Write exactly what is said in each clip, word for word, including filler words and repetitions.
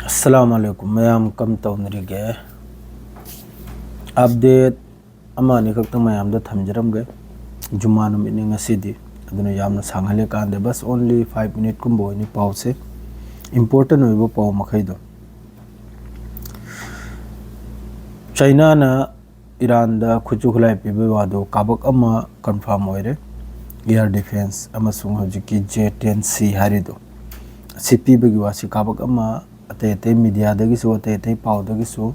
ꯑꯁꯂꯥꯃꯨ ꯑꯂꯥꯏꯀꯨꯝ ꯃꯌꯥꯝ, ꯀꯝ ꯇꯧꯅꯔꯤꯒꯦ? ꯑꯞꯗꯦꯠ ꯑꯃ ꯑꯅꯤ ꯈꯛꯇꯪ ꯃꯌꯥꯝꯗ ꯊꯝꯖꯔꯝꯒꯦ꯫ ꯖꯨꯃꯥ ꯅꯨꯃꯤꯠꯅꯤ ꯉꯁꯤꯗꯤ, ꯑꯗꯨꯅ ꯌꯥꯝꯅ ꯁꯥꯡꯍꯜꯂꯦ ꯀꯥꯟꯗꯦ, ꯕꯁ only five minute ꯀꯨꯝꯕ ꯑꯣꯏꯅꯤ ꯄꯥꯎꯁꯦ, important ꯑꯣꯏꯕ ꯄꯥꯎ ꯃꯈꯩꯗꯣ꯫ ꯆꯩꯅꯥꯅ ꯏꯔꯥꯟꯗ ꯈꯨꯠꯁꯨ ꯈꯨꯠꯂꯥꯏ ꯄꯤꯕꯒꯤ ꯋꯥꯗꯣ ꯀꯥꯕꯛ ꯑꯃ confirm ꯑꯣꯏꯔꯦ꯫ Air defence ꯑꯃꯁꯨꯡ ꯍꯧꯖꯤꯛꯀꯤ J ten C ꯍꯥꯏꯔꯤꯗꯣ, ꯑꯁꯤ ꯄꯤꯕꯒꯤ ꯋꯥꯁꯤ ꯀꯥꯕꯛ ꯑꯃ ꯑꯇꯩ ꯑꯇꯩ ꯃꯤꯗꯤꯌꯥꯗꯒꯤꯁꯨ, ꯑꯇꯩ ꯑꯇꯩ ꯄꯥꯎꯗꯒꯤꯁꯨ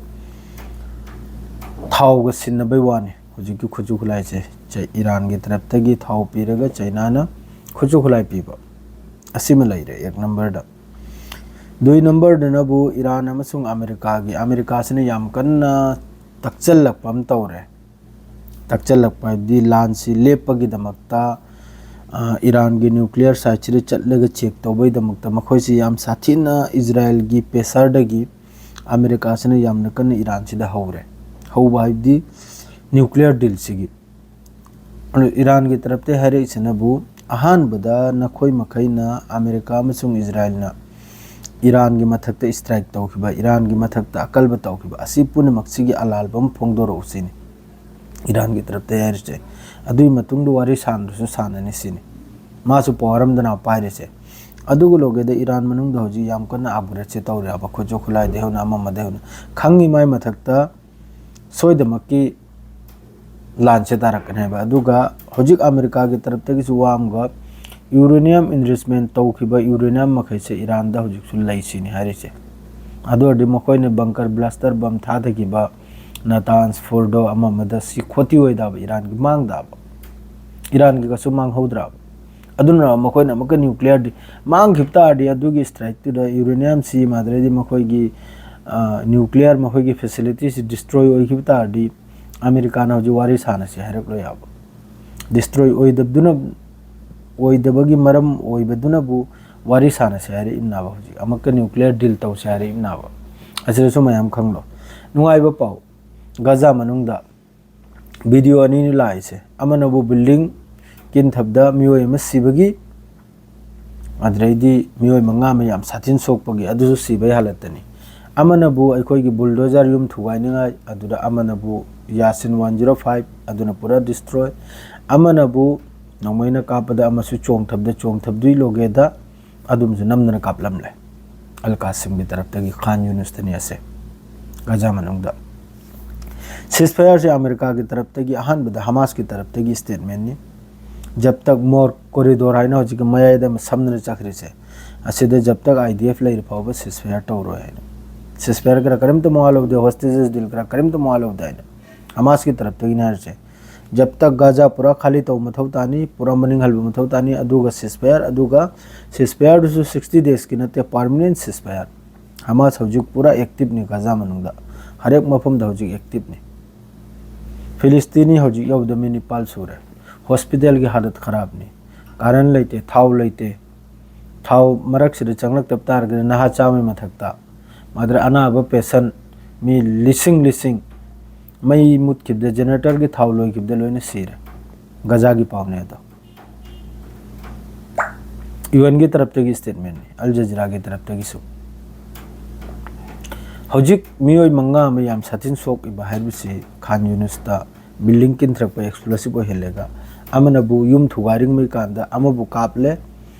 ꯊꯥꯎꯒ ꯁꯤꯟꯅꯕꯩ ꯋꯥꯅꯤ꯫ ꯍꯧꯖꯤꯛꯀꯤ ꯈꯨꯠꯁꯨ ꯈꯨꯠꯂꯥꯏꯁꯦ ꯆꯩ-, ꯏꯔꯥꯟꯒꯤ ꯇꯔꯞꯇꯒꯤ ꯊꯥꯎ ꯄꯤꯔꯒ ꯆꯩꯅꯥꯅ ꯈꯨꯠꯁꯨ ꯈꯨꯠꯂꯥꯏ ꯄꯤꯕ, ꯑꯁꯤꯃ ꯂꯩꯔꯦ ꯑꯦꯛ ꯅꯝꯕꯔꯗ꯫ ꯗꯨꯏ ꯅꯝꯕꯔꯗꯅꯕꯨ ꯏꯔꯥꯟ ꯑꯃꯁꯨꯡ ꯑꯃꯦꯔꯤꯀꯥꯒꯤ, ꯑꯃꯦꯔꯤꯀꯥꯁꯤꯅ ꯌꯥꯝ ꯀꯟꯅ ꯇꯛꯆꯜꯂꯛꯄ ꯑꯃ ꯇꯧꯔꯦ꯫ ꯇꯛꯆꯜꯂꯛꯄ ꯍꯥꯏꯕꯗꯤ ꯂꯥꯟꯁꯤ ꯂꯦꯞꯄꯒꯤꯗꯃꯛꯇ, ꯑ, ꯏꯔꯥꯟꯒꯤ nuclear siteꯁꯤꯗ ꯆꯠꯂꯒ check ꯇꯧꯕꯒꯤꯗꯃꯛꯇ ꯃꯈꯣꯏꯁꯤ ꯌꯥꯝ ꯁꯥꯊꯤꯅ ꯏꯖꯔꯥꯏꯜꯒꯤ pressureꯗꯒꯤ ꯑꯃꯦꯔꯤꯀꯥꯁꯤꯅ ꯌꯥꯝꯅ ꯀꯟꯅ ꯏꯔꯥꯟꯁꯤꯗ ꯍꯧꯔꯦ꯫ ꯍꯧꯕ ꯍꯥꯏꯕꯗꯤ nuclear dealꯁꯤꯒꯤ꯫ ꯑꯗꯨ ꯏꯔꯥꯟꯒꯤ ꯇꯔꯞꯇꯒꯤ ꯍꯥꯏꯔꯛꯏꯁꯤꯅꯕꯨ, ꯑꯍꯥꯟꯕꯗ ꯅꯈꯣꯏ ꯃꯈꯩꯅ, ꯑꯃꯦꯔꯤꯀꯥ ꯑꯃꯁꯨꯡ ꯏꯖꯔꯥꯏꯜꯅ ꯏꯔꯥꯟꯒꯤ ꯃꯊꯛꯇ strike ꯇꯧꯈꯤꯕ, ꯏꯔꯥꯟꯒꯤ ꯃꯊꯛꯇ ꯑꯀꯜꯕ ꯇꯧꯈꯤꯕ ꯑꯁꯤ ꯄꯨꯝꯅꯃꯛꯁꯤꯒꯤ ꯑꯂꯥꯜꯕ ꯑꯃ ꯐꯣꯡꯗꯣꯔꯛꯎ ꯁꯤꯅꯤ꯫ ꯏꯔꯥꯟꯒꯤ ꯇꯔꯞꯇ ꯍꯥꯏꯔꯤꯁꯦ꯫ ꯑꯗꯨꯒꯤ ꯃꯇꯨꯡꯗ ꯋꯥꯔꯤ ꯁꯥꯟꯅꯔꯁꯨ ꯁꯥꯟꯅꯅꯤ ꯁꯤꯅꯤ꯫ ꯃꯥꯁꯨ power ꯑꯃꯗꯅ ꯄꯥꯏꯔꯤꯁꯦ꯫ ꯑꯗꯨꯒ ꯂꯣꯏꯒꯦꯗ ꯏꯔꯥꯟ ꯃꯅꯨꯡꯗ ꯍꯧꯖꯤꯛ ꯌꯥꯝ ꯀꯟꯅ upgradeꯁꯦ ꯇꯧꯔꯦꯕ, ꯈꯨꯠꯁꯨ ꯈꯨꯠꯂꯥꯏꯗꯩ ꯍꯧꯅ ꯑꯃ ꯑꯃꯗꯩ ꯍꯧꯅ꯫ ꯈꯪꯉꯤ ꯃꯥꯏ ꯃꯊꯛꯇ ꯁꯣꯏꯗꯃꯛꯀꯤ ꯂꯥꯟꯁꯦ ꯇꯥꯔꯛꯀꯅꯦꯕ꯫ ꯑꯗꯨꯒ ꯍꯧꯖꯤꯛ ꯑꯃꯦꯔꯤꯀꯥꯒꯤ ꯇꯔꯞꯇꯒꯤꯁꯨ ꯋꯥ ꯑꯃꯒ, uranium enrichment ꯇꯧꯈꯤꯕ uranium ꯃꯈꯩꯁꯦ ꯏꯔꯥꯟꯗ ꯍꯧꯖꯤꯛꯁꯨ ꯂꯩ ꯁꯤꯅꯤ ꯍꯥꯏꯔꯤꯁꯦ꯫ ꯑꯗꯨ ꯑꯣꯏꯔꯗꯤ ꯃꯈꯣꯏꯅ bunker blaster bomb ꯊꯥꯗꯈꯤꯕ ꯅꯇꯥꯟꯁ ꯐꯣꯔꯗꯣ ꯑꯃ ꯑꯃꯗ ꯁꯤ ꯈꯣꯠꯇꯤ ꯑꯣꯏꯗꯕ, ꯏꯔꯥꯟꯒꯤ ꯃꯥꯡꯗꯕ, ꯏꯔꯥꯟꯒꯤ ꯀꯩꯁꯨ ꯃꯥꯡꯍꯧꯗ꯭ꯔꯕ꯫ ꯑꯗꯨꯅ ꯃꯈꯣꯏꯅ ꯑꯃꯨꯛꯀ nuclear deal ꯃꯥꯡꯈꯤꯕ ꯇꯥꯔꯗꯤ, ꯑꯗꯨꯒꯤ strikeꯇꯨꯗ uranium ꯁꯤ ꯃꯥꯗ꯭ꯔꯗꯤ ꯃꯈꯣꯏꯒꯤ, ꯑ, nuclear ꯃꯈꯣꯏꯒꯤ facility ꯁꯤ destroy ꯑꯣꯏꯈꯤꯕ ꯇꯥꯔꯗꯤ, ꯑꯃꯦꯔꯤꯀꯥꯅ ꯍꯧꯖꯤꯛ ꯋꯥꯔꯤ ꯁꯥꯟꯅꯁꯤ ꯍꯥꯏꯔꯛꯂꯣꯏ ꯍꯥꯏꯕ꯫ Destroy ꯑꯣꯏꯗꯕꯗꯨꯅ, ꯑꯣꯏꯗꯕꯒꯤ ꯃꯔꯝ ꯑꯣꯏꯕꯗꯨꯅꯕꯨ ꯋꯥꯔꯤ ꯁꯥꯟꯅꯁꯤ ꯍꯥꯏꯔꯛꯏꯕꯅꯕ, ꯍꯧꯖꯤꯛ ꯑꯃꯨꯛꯀ nuclear deal ꯇꯧꯁꯤ ꯍꯥꯏꯔꯛꯏꯕꯅꯕ꯫ ꯑꯁꯤꯗꯁꯨ ꯃꯌꯥꯝ ꯈꯪꯂꯣ꯫ ꯅꯨꯡꯉꯥꯏꯕ ꯄꯥꯎ, ꯒꯥꯖꯥ ꯃꯅꯨꯡꯗ video ꯑꯅꯤꯅꯤ ꯂꯥꯛꯏꯁꯦ꯫ ꯑꯃꯅꯕꯨ building ꯀꯤꯟꯊꯕꯗ ꯃꯤꯑꯣꯏ ꯑꯃ ꯁꯤꯕꯒꯤ, ꯑꯗꯨꯗꯩꯗꯤ ꯃꯤꯑꯣꯏ ꯃꯉꯥ ꯑꯃ ꯌꯥꯝ ꯁꯥꯊꯤꯅ ꯁꯣꯛꯄꯒꯤ, ꯑꯗꯨꯁꯨ ꯁꯤꯕꯩ ꯍꯥꯂꯠꯇꯅꯤ꯫ ꯑꯃꯅꯕꯨ ꯑꯩꯈꯣꯏꯒꯤ bulldozer ꯌꯨꯝ ꯊꯨꯒꯥꯏꯅꯤꯡꯉꯥꯏ, ꯑꯗꯨꯗ ꯑꯃꯅꯕꯨ Yasin one zero five, ꯑꯗꯨꯅ ꯄꯨꯔꯥ destroy꯫ ꯑꯃꯅꯕꯨ ꯅꯣꯡꯃꯩꯅ ꯀꯥꯞꯄꯗ ꯑꯃꯁꯨ ꯆꯣꯡꯊꯕꯗ, ꯆꯣꯡꯊꯕꯗꯨꯏ ꯂꯣꯒꯦꯗ ꯑꯗꯨꯝꯁꯨ ꯅꯝꯗꯅ ꯀꯥꯞꯂꯝꯂꯦ꯫ ꯑꯜ ꯀꯥꯁꯤꯝꯒꯤ ꯇꯔꯞꯇꯒꯤ ꯈꯥꯟ ꯌꯨꯅꯨꯁꯇꯅꯤ ꯑꯁꯦ, ꯒꯖꯥ ꯃꯅꯨꯡꯗ꯫ Ceasefire ꯁꯦ ꯑꯃꯦꯔꯤꯀꯥꯒꯤ ꯇꯔꯞꯇꯒꯤ, ꯑꯍꯥꯟꯕꯗ ꯍꯃꯥꯁꯀꯤ ꯇꯔꯞꯇꯒꯤ statement ꯅꯤ꯫ "जब तक more corridor" ꯍꯥꯏꯅ ꯍꯧꯖꯤꯛꯀꯤ ꯃꯌꯥꯏꯗ ꯑꯃ ꯁꯝꯗꯅ ꯆꯠꯈ꯭ꯔꯤꯁꯦ, ꯑꯁꯤꯗ "जब तक IDF ꯂꯩꯔꯤ ꯐꯥꯎꯕ ceasefire ꯇꯧꯔꯣꯏ" ꯍꯥꯏꯅ꯫ "Ceasefire ꯀꯔꯥ ꯀꯔꯤꯝꯇ ꯃꯋꯥ ꯂꯧꯗꯦ, hostage deal ꯀꯔꯥ ꯀꯔꯤꯝꯇ ꯃꯋꯥ ꯂꯧꯗꯦ" ꯍꯥꯏꯅ ꯍꯃꯥꯁꯀꯤ ꯇꯔꯞꯇꯒꯤꯅꯤ ꯍꯥꯏꯔꯤꯁꯦ꯫ "जब तक गाजा पूरा खाली ꯇꯧꯕ ꯃꯊꯧ ꯇꯥꯅꯤ, ꯄꯨꯔꯥ ꯃꯅꯤꯡ ꯍꯜꯕ ꯃꯊꯧ ꯇꯥꯅꯤ, ꯑꯗꯨꯒ ceasefire, ꯑꯗꯨꯒ ceasefire ꯗꯨꯁꯨ sixty days ꯀꯤ ꯅꯠꯇꯦ, permanent ceasefire꯫ ꯍꯃꯥꯁ ꯍꯧꯖꯤꯛ ꯄꯨꯔꯥ active ꯅꯤ ꯒꯖꯥ ꯃꯅꯨꯡꯗ, ꯍꯔꯦꯛ ꯃꯐꯝꯗ ꯍꯧꯖꯤꯛ active ꯅꯤ꯫ ꯐꯤꯂꯤꯁꯇꯤꯅꯤ ꯍꯧꯖꯤꯛ ꯌꯧꯕꯗ ꯃꯤ ꯅꯤꯄꯥꯜ ꯁꯨꯔꯦ꯫ Hospital ꯒꯤ ꯍꯥꯂꯠ ꯈꯔꯥꯕꯅꯤ, current ꯂꯩꯇꯦ, ꯊꯥꯎ ꯂꯩꯇꯦ, ꯊꯥꯎ ꯃꯔꯛꯁꯤꯗ ꯆꯪꯂꯛꯇꯕ ꯇꯥꯔꯒꯗꯤ ꯅꯍꯥ ꯆꯥꯝꯃꯩ ꯃꯊꯛꯇ, ꯃꯗꯨꯗ ꯑꯅꯥꯕ patient ꯃꯤ ꯂꯤꯁꯤꯡ ꯂꯤꯁꯤꯡ, ꯃꯩ ꯃꯨꯠꯈꯤꯕꯗ, generator ꯒꯤ ꯊꯥꯎ ꯂꯣꯏꯈꯤꯕꯗ ꯂꯣꯏꯅ ꯁꯤꯔꯦ꯫ ꯒꯖꯥꯒꯤ ꯄꯥꯎꯅꯦ ꯑꯗꯣ꯫ UN ꯒꯤ ꯇꯔꯞꯇꯒꯤ statement ꯅꯤ, ꯑꯜ ꯖꯖꯤꯔꯥꯒꯤ ꯇꯔꯞꯇꯒꯤꯁꯨ꯫ ꯍꯧꯖꯤꯛ ꯃꯤꯑꯣꯏ ꯃꯉꯥ ꯑꯃ ꯌꯥꯝ ꯁꯥꯊꯤꯅ ꯁꯣꯛꯏꯕ ꯍꯥꯏꯕꯁꯤ ꯈꯥꯟ ꯌꯨꯅꯨꯁꯇ building ꯀꯤꯟꯊꯔꯛꯄ explosive ꯑꯣꯏꯍꯜꯂꯦꯒ, ꯑꯃꯅꯕꯨ ꯌꯨꯝ ꯊꯨꯒꯥꯏꯔꯤꯉꯩ ꯀꯥꯟꯗ ꯑꯃꯕꯨ ꯀꯥꯞꯂꯦ,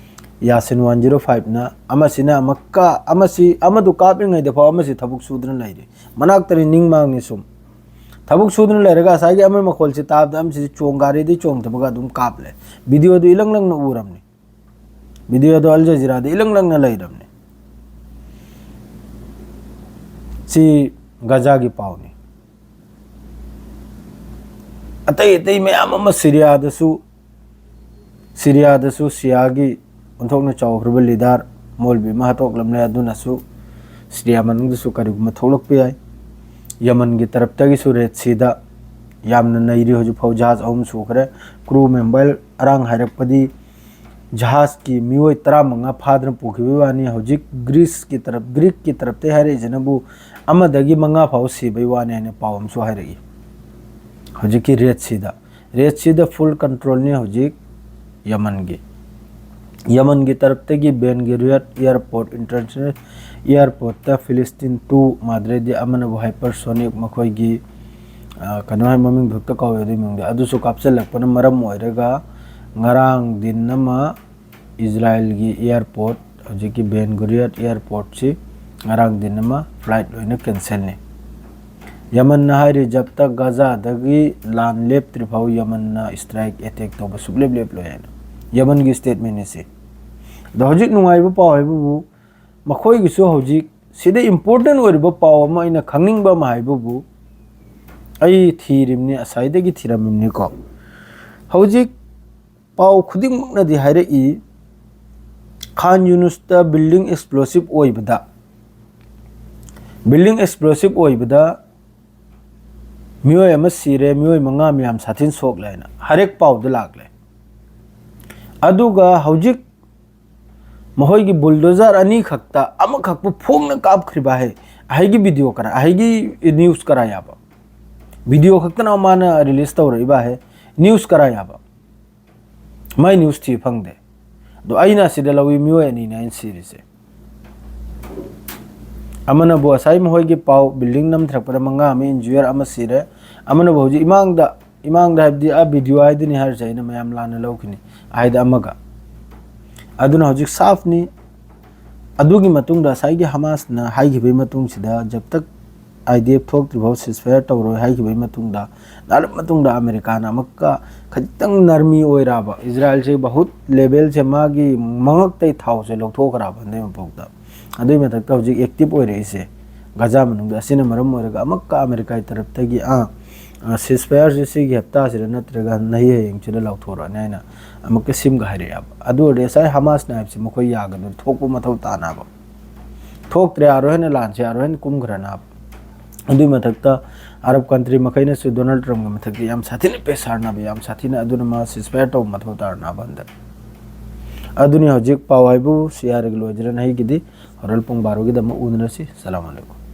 Yasin one zero five ꯅ, ꯑꯃꯁꯤꯅ ꯑꯃꯨꯛꯀ, ꯑꯃꯁꯤ, ꯑꯃꯗꯨ ꯀꯥꯞꯂꯤꯉꯩꯗ ꯐꯥꯎ ꯑꯃꯁꯤ ꯊꯕꯛ ꯁꯨꯗꯨꯅ ꯂꯩꯔꯤ꯫ ꯃꯅꯥꯛꯇꯅꯤ ꯅꯤꯡ ꯃꯥꯡꯅꯤ ꯁꯨꯝ꯫ ꯊꯕꯛ ꯁꯨꯗꯨꯅ ꯂꯩꯔꯒ ꯉꯁꯥꯏꯒꯤ ꯑꯃꯒꯤ ꯃꯈꯣꯜꯁꯤ ꯇꯥꯕꯗ ꯑꯃꯁꯤꯗꯤ ꯆꯣꯡ, ꯒꯥꯔꯤꯗꯒꯤ ꯆꯣꯡꯊꯕꯒ ꯑꯗꯨꯝ ꯀꯥꯞꯂꯦ꯫ Video ꯗꯨ ꯏꯂꯪ ꯂꯪꯅ ꯎꯔꯝꯅꯤ꯫ Video ꯗꯨ ꯑꯜ ꯖꯖꯤꯔꯥꯗ ꯏꯂꯪ ꯂꯪꯅ ꯂꯩꯔꯝꯅꯤ꯫ ꯁꯤ ꯒꯖꯥꯒꯤ ꯄꯥꯎꯅꯤ꯫ ꯑꯇꯩ ꯑꯇꯩ ꯃꯌꯥꯝ ꯑꯃ ꯁꯤꯔꯤꯌꯥꯗꯁꯨ, ꯁꯤꯔꯤꯌꯥꯗꯁꯨ ꯁꯤꯌꯥꯒꯤ ꯑꯣꯟꯊꯣꯛꯅ ꯆꯥꯎꯈ꯭ꯔꯕ leader ꯃꯣꯜꯕꯤ ꯑꯃ ꯍꯥꯠꯇꯣꯛꯂꯝꯂꯦ, ꯑꯗꯨꯅꯁꯨ ꯁꯤꯔꯤꯌꯥ ꯃꯅꯨꯡꯗꯁꯨ ꯀꯔꯤꯒꯨꯝꯕ ꯊꯣꯛꯂꯛꯄ ꯌꯥꯏ꯫ ꯌꯃꯟꯒꯤ ꯇꯔꯞꯇꯒꯤꯁꯨ Red Sea ꯗ ꯌꯥꯝꯅ ꯅꯩꯔꯤ ꯍꯧꯖꯤꯛ ꯐꯥꯎ, ꯖꯍꯥꯖ ꯑꯍꯨꯝ ꯁꯨꯈ꯭ꯔꯦ꯫ Crew member ꯑꯔꯥꯡ ꯍꯥꯏꯔꯛꯄꯗꯤ ꯖꯍꯥꯖꯀꯤ ꯃꯤꯑꯣꯏ ꯇꯔꯥꯃꯉꯥ ꯐꯥꯗꯨꯅ ꯄꯨꯈꯤꯕꯒꯤ ꯋꯥꯅꯤ꯫ ꯍꯧꯖꯤꯛ ꯒ꯭ꯔꯤꯁꯀꯤ ꯇꯔꯞ, ꯒ꯭ꯔꯤꯛꯀꯤ ꯇꯔꯞꯇꯒꯤ ꯍꯥꯏꯔꯛꯏꯁꯤꯅꯕꯨ ꯑꯃꯗꯒꯤ ꯃꯉꯥ ꯐꯥꯎ ꯁꯤꯕꯒꯤ ꯋꯥꯅꯤ ꯍꯥꯏꯅ ꯄꯥꯎ ꯑꯃꯁꯨ ꯍꯥꯏꯔꯛꯏ꯫ ꯍꯧꯖꯤꯛꯀꯤ Red Sea ꯗ, Red Sea ꯗ full control ꯅꯤ ꯍꯧꯖꯤꯛ ꯌꯃꯟꯒꯤ꯫ ꯌꯃꯟꯒꯤ ꯇꯔꯞꯇꯒꯤ ꯕꯦꯟ ꯒꯨꯔꯤꯌꯠ ꯑꯦꯌꯥꯔꯄꯣꯔꯠ, ꯏꯟꯇꯔꯅꯦꯁꯅꯦꯜ ꯑꯦꯌꯥꯔꯄꯣꯔꯠꯇ ꯐꯤꯂꯤꯁꯇꯤꯟ ꯇꯨ, ꯃꯥꯗ꯭ꯔꯦꯗꯤ ꯑꯃꯅꯕꯨ ꯍꯥꯏꯄꯔꯁꯣꯅꯤꯛ, ꯃꯈꯣꯏꯒꯤ, ꯑ, ꯀꯩꯅꯣ ꯍꯥꯏ, ꯃꯃꯤꯡꯗꯨ ꯍꯦꯛꯇ ꯀꯥꯎꯋꯦ ꯑꯗꯨꯒꯤ ꯃꯃꯤꯡꯗꯣ, ꯑꯗꯨꯁꯨ ꯀꯥꯞꯁꯤꯜꯂꯛꯄꯅ ꯃꯔꯝ ꯑꯣꯏꯔꯒ ꯉꯔꯥꯡ ꯗꯤꯟ ꯑꯃ ꯏꯖꯔꯥꯏꯜꯒꯤ ꯑꯦꯌꯥꯔꯄꯣꯔꯠ, ꯍꯧꯖꯤꯛꯀꯤ ꯕꯦꯟ ꯒꯨꯔꯤꯌꯠ ꯑꯦꯌꯥꯔꯄꯣꯔꯠꯁꯤ ꯉꯔꯥꯡ ꯗꯤꯟ ꯑꯃ ꯐ꯭ꯂꯥꯏꯠ ꯂꯣꯏꯅ ꯀꯦꯟꯁꯦꯜꯅꯤ꯫ ꯌꯃꯟꯅ ꯍꯥꯏꯔꯤ, "ꯖꯕ ꯇꯛ ꯒꯥꯖꯥꯗꯒꯤ ꯂꯥꯟ ꯂꯦꯞꯇ꯭ꯔꯤ ꯐꯥꯎ ꯌꯃꯟꯅ ꯁ꯭ꯇ꯭ꯔꯥꯏꯛ ꯑꯦꯇꯦꯛ ꯇꯧꯕ ꯁꯨꯛꯂꯦꯞ ꯂꯦꯞꯂꯣꯏ" ꯍꯥꯏꯅ꯫ ꯌꯃꯟꯒꯤ ꯁ꯭ꯇꯦꯠꯃꯦꯟꯅꯤ ꯁꯤ꯫ ꯑꯗꯣ ꯍꯧꯖꯤꯛ ꯅꯨꯡꯉꯥꯏꯕ ꯄꯥꯎ ꯍꯥꯏꯕꯕꯨ, ꯃꯈꯣꯏꯒꯤꯁꯨ ꯍꯧꯖꯤꯛ ꯁꯤꯗ ꯏꯝꯄꯣꯔꯇꯦꯟ ꯑꯣꯏꯔꯤꯕ ꯄꯥꯎ ꯑꯃ ꯑꯩꯅ ꯈꯪꯅꯤꯡꯕ ꯑꯃ ꯍꯥꯏꯕꯕꯨ, ꯑꯩ ꯊꯤꯔꯤꯕꯅꯤ, ꯉꯁꯥꯏꯗꯒꯤ ꯊꯤꯔꯝꯃꯤꯕꯅꯤꯀꯣ꯫ ꯍꯧꯖꯤꯛ ꯄꯥꯎ ꯈꯨꯗꯤꯡꯃꯛꯅꯗꯤ ꯍꯥꯏꯔꯛꯏ, ꯈꯥꯟ ꯌꯨꯅꯨꯁꯇ ꯕꯤꯜꯗꯤꯡ ꯑꯦꯛꯁꯄ꯭ꯂꯣꯁꯤꯞ ꯑꯣꯏꯕꯗ, ꯕꯤꯜꯗꯤꯡ ꯑꯦꯛꯁꯄ꯭ꯂꯣꯁꯤꯞ ꯑꯣꯏꯕꯗ ꯃꯤꯑꯣꯏ ꯑꯃ ꯁꯤꯔꯦ, ꯃꯤꯑꯣꯏ ꯃꯉꯥ ꯃꯌꯥꯝ ꯁꯥꯊꯤꯅ ꯁꯣꯛꯂꯦ ꯍꯥꯏꯅ ꯍꯥꯏꯔꯛ ꯄꯥꯎꯗ ꯂꯥꯛꯂꯦ꯫ ꯑꯗꯨꯒ ꯍꯧꯖꯤꯛ ꯃꯈꯣꯏꯒꯤ ꯕꯨꯜꯗꯣꯖꯔ ꯑꯅꯤꯈꯛꯇ ꯑꯃꯈꯛꯄꯨ ꯐꯣꯡꯅ ꯀꯥꯞꯈ꯭ꯔꯤꯕ ꯍꯥꯏ, ꯑꯍꯩꯒꯤ ꯚꯤꯗꯤꯑꯣ ꯀꯔꯥ, ꯑꯍꯩꯒꯤ ꯅ꯭ꯌꯨꯁ ꯀꯔꯥ ꯌꯥꯕ? ꯚꯤꯗꯤꯑꯣ ꯈꯛꯇꯅ ꯃꯥꯅ ꯔꯤꯂꯤꯁ ꯇꯧꯔꯛꯏꯕ ꯍꯥꯏ, ꯅ꯭ꯌꯨꯁ ꯀꯔꯥ ꯌꯥꯕ? ꯃꯥꯏ ꯅ꯭ꯌꯨꯁ ꯊꯤ ꯐꯪꯗꯦ꯫ ꯑꯗꯣ ꯑꯩꯅ ꯑꯁꯤꯗ ꯂꯧꯏ, ꯃꯤꯑꯣꯏ ꯑꯅꯤꯅꯦ ꯑꯩꯅ ꯁꯤꯔꯤꯁꯦ꯫ ꯑꯃꯅꯕꯨ ꯉꯁꯥꯏ ꯃꯈꯣꯏꯒꯤ ꯄꯥꯎ, ꯕꯤꯜꯗꯤꯡ ꯅꯝꯊꯔꯛꯄꯗ ꯃꯉꯥ ꯑꯃ ꯏꯟꯖꯨꯌꯔ ꯑꯃ ꯁꯤꯔꯦ, ꯑꯃꯅꯕꯨ ꯍꯧꯖꯤꯛ ꯏꯃꯥꯡꯗ, ꯏꯃꯥꯡꯗ ꯍꯥꯏꯕꯗꯤ ꯑꯥ ꯚꯤꯗꯤꯑꯣ ꯍꯥꯏꯗꯨꯅꯤ ꯍꯥꯏꯔꯤꯁꯦ, ꯑꯩꯅ ꯃꯌꯥꯝ ꯂꯥꯟꯅ ꯂꯧꯈꯤꯅꯤ ꯍꯥꯏꯗꯤ ꯑꯃꯒ꯫ ꯑꯗꯨꯅ ꯍꯧꯖꯤꯛ ꯁꯥꯐꯅꯤ꯫ ꯑꯗꯨꯒꯤ ꯃꯇꯨꯡꯗ ꯉꯁꯥꯏꯒꯤ ꯍꯃꯥꯁꯅ ꯍꯥꯏꯈꯤꯕꯒꯤ ꯃꯇꯨꯡꯁꯤꯗ, job tug I D F ꯊꯣꯛꯇ꯭ꯔꯤꯐꯥꯎ ꯁꯤꯁꯐꯥꯌꯔ ꯇꯧꯔꯣꯏ ꯍꯥꯏꯈꯤꯕꯒꯤ ꯃꯇꯨꯡꯗ, ꯅꯥꯔꯛ ꯃꯇꯨꯡꯗ ꯑꯃꯦꯔꯤꯀꯥꯅ ꯑꯃꯨꯛꯀ ꯈꯖꯤꯛꯇꯪ ꯅꯔꯃꯤ ꯑꯣꯏꯔꯛꯑꯕ, ꯏꯖꯔꯥꯏꯜꯁꯦ ꯕꯍꯨꯠ ꯂꯦꯚꯦꯜꯁꯦ ꯃꯥꯒꯤ ꯃꯉꯛꯇꯩ ꯊꯥꯎꯁꯦ ꯂꯧꯊꯣꯛꯈ꯭ꯔꯕ ꯍꯟꯗꯛ ꯃꯄꯣꯛꯇ꯫ ꯑꯗꯨꯒꯤ ꯃꯊꯛꯇ ꯍꯧꯖꯤꯛ ꯑꯦꯛꯇꯤꯚ ꯑꯣꯏꯔꯛꯏꯁꯦ ꯒꯥꯖꯥ ꯃꯅꯨꯡꯗ꯫ ꯑꯁꯤꯅ ꯃꯔꯝ ꯑꯣꯏꯔꯒ ꯑꯃꯨꯛꯀ ꯑꯃꯦꯔꯤꯀꯥꯒꯤ ꯇꯔꯞꯇꯒꯤ, ꯑꯥ, ꯑꯥ, ꯁꯤꯁꯐꯥꯌꯔꯁꯦ ꯁꯤꯒꯤ ꯍꯞꯇꯥꯁꯤꯗ ꯅꯠꯇ꯭ꯔꯒ ꯅꯍꯤ ꯍꯌꯦꯡꯁꯤꯗ ꯂꯥꯎꯊꯣꯔꯛꯑꯅꯤ ꯍꯥꯏꯅ ꯑꯃꯨꯛꯀ ꯁꯤꯝꯒ ꯍꯥꯏꯔꯛꯑꯦꯕ꯫ ꯑꯗꯨ ꯑꯣꯏꯔꯗꯤ ꯉꯁꯥꯏ ꯍꯃꯥꯁꯅ ꯍꯥꯏꯕꯁꯤ ꯃꯈꯣꯏ ꯌꯥꯒꯗꯕ ꯊꯣꯛꯄ ꯃꯊꯧ ꯇꯥꯅꯕ꯫ ꯊꯣꯛꯇ꯭ꯔꯦ, ꯑꯥꯔꯣꯏ ꯍꯦꯟꯅ ꯂꯥꯟꯁꯦ ꯑꯥꯔꯣꯏ ꯍꯦꯟꯅ ꯀꯨꯝꯈ꯭ꯔꯅꯕ꯫ ꯑꯗꯨꯒꯤ ꯃꯊꯛꯇ ꯑꯔꯕ ꯀꯟꯇ꯭ꯔꯤ ꯃꯈꯩꯅꯁꯨ ꯗꯣꯅꯥꯜꯗ ꯇ꯭ꯔꯝꯞꯀꯤ ꯃꯊꯛꯇ ꯌꯥꯝ ꯁꯥꯊꯤꯅ ꯄ꯭ꯔꯦꯁꯥꯔꯅꯕ, ꯌꯥꯝ ꯁꯥꯊꯤꯅ ꯑꯗꯨꯅ ꯃꯥ ꯁꯤꯁꯐꯥꯌꯔ ꯇꯧꯕ ꯃꯊꯧ ꯇꯥꯔꯅꯕ ꯍꯟꯗꯛ꯫ ꯑꯗꯨꯅꯤ ꯍꯧꯖꯤꯛ ꯄꯥꯎ ꯍꯥꯏꯕꯨ ꯁꯤ ꯍꯥꯏꯔꯒ ꯂꯣꯏꯖꯔꯅꯤ꯫ ꯑꯩꯒꯤꯗꯤ ꯍꯣꯔꯦꯟ ꯄꯨꯡ ꯕꯥꯔꯣꯒꯤꯗꯃꯛ ꯎꯅꯔꯁꯤ꯫ ꯁꯂꯥꯝ ꯑꯂꯩꯀꯨꯝ꯫